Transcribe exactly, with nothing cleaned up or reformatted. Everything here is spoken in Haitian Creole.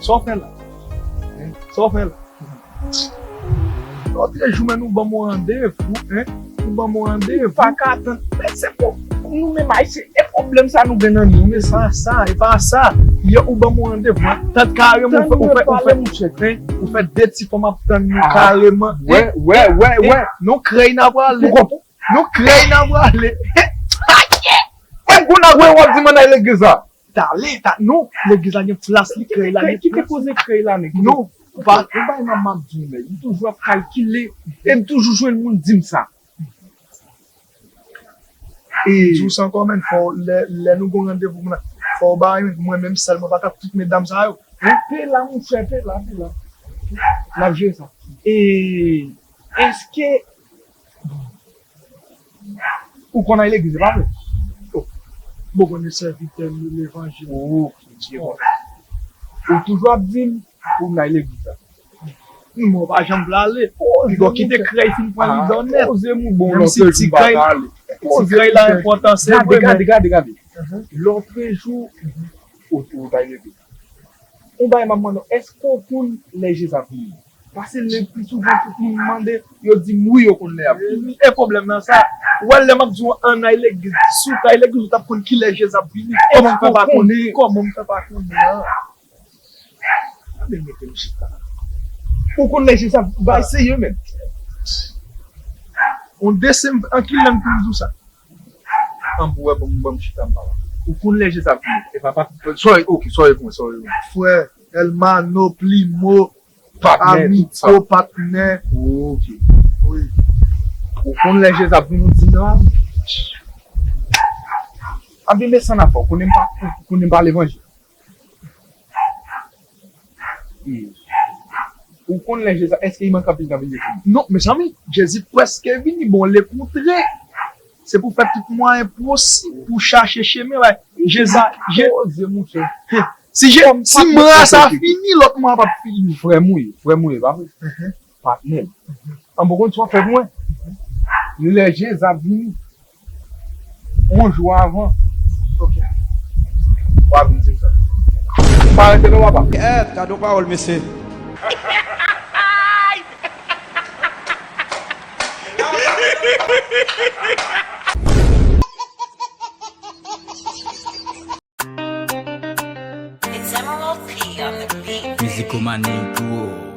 Sa w fè la? Hein? Sa w fè la? Lòt jou, men nou ban m yon randevou, hein? Nou ban m yon randevou. Pa ka tann. Men se pou nou menm Ayisyen, e pwoblèm sa nou gen nan nou. Men sa, sa, e pa sa. Yè, ou ban m yon randevou, hein? Tann kareman, ou fè, ou fè, ou fè, hein? Ou fè de ti fanm ap tann nou kareman, hein? Wè, wè, wè, wè. Nou krèy n a prale. Ou konprann? Nou krèy n a prale. Menm kou n a wè, w ap di m ann al legliz la. Talè, ta, non, legliz la gen plas li, krèy la gen plas. Kite koze krèy la, nèg. Non, ou pa, ou bay manman ap di w, nèg. M toujou ap kalkile, e m toujou jwenn moun di m sa. E di w sa ankò, men, fò, lè, lè nou gon randevou, moun, fò w bay mwen, mwen menm sèl, mwen pa ka tout medam sa yo. Hein? Pe la, monchè, pe la, pe la. N ap jere sa. E, èske Ou konn al legliz, e pa vre? Oh. Bon, konn sèvitè levanjil. Oh, ou toujou ap di m pou m al legliz la. Non, mwen pa janm vle ale. Piga w kite krèy fin pran lidè w nèt. Poze m, bon, lòt jou m pa ka ale. Ti krèy la enpòtan, se vre, men gade, gade, gade, gade. Lòt jou, ou, ou t al legliz. Yon bagay m ap mande w, èske w konn lè Jezi ap vini? Paske le pli souvan tout moun mande, yo di m wi, yo konn lè y ap vini. E pwoblèm nan sa, ou wè lè m ap di w ann al legliz, si w t al legliz, ou t ap konn kilè Jezi ap vini. Kòman m fè pa konnen? Kòman m fè pa konnen an? Gade mete m chita. Ou konn lè Jezi ap vini? Bay serye, men. On desanm, an ki lang pou m di w sa? An pou wè, ban m, ban m chita m pale. Ou konn lè Jezi ap vini? E pa, pa, sorry, ok, sorry pou mwen, sorry pou mwen. Frè, hermano, primo, amigo, patnè. Ok. Wi. Ou konn lè Jezi ap vini, ou di non. Anben, men san afè, ou konnen m pa, ou konnen m pa levanjil. Ou konn lè Jezi, èske li manke anpil tan pou l vini? Non, mezanmi, Jezi prèske vini, bon, lekontrè. Se pou fè tout mwayen posib pou chache chemen bay Jezi. Poze, monchè. Si je, si mwa sa fini, lòt mwa p ap fini. Frè m ou ye, frè m ou ye, pa vre? Patnè m. An bon konn sa w ap fè pou mwen. Lè Jezi ap vini, yon jou avan. Ok. W a vin di m sa. Pa rete non, papa. Eh, gade yon pawòl, mesye. It's Emerald P on the beat. Fizikòmani pou ou.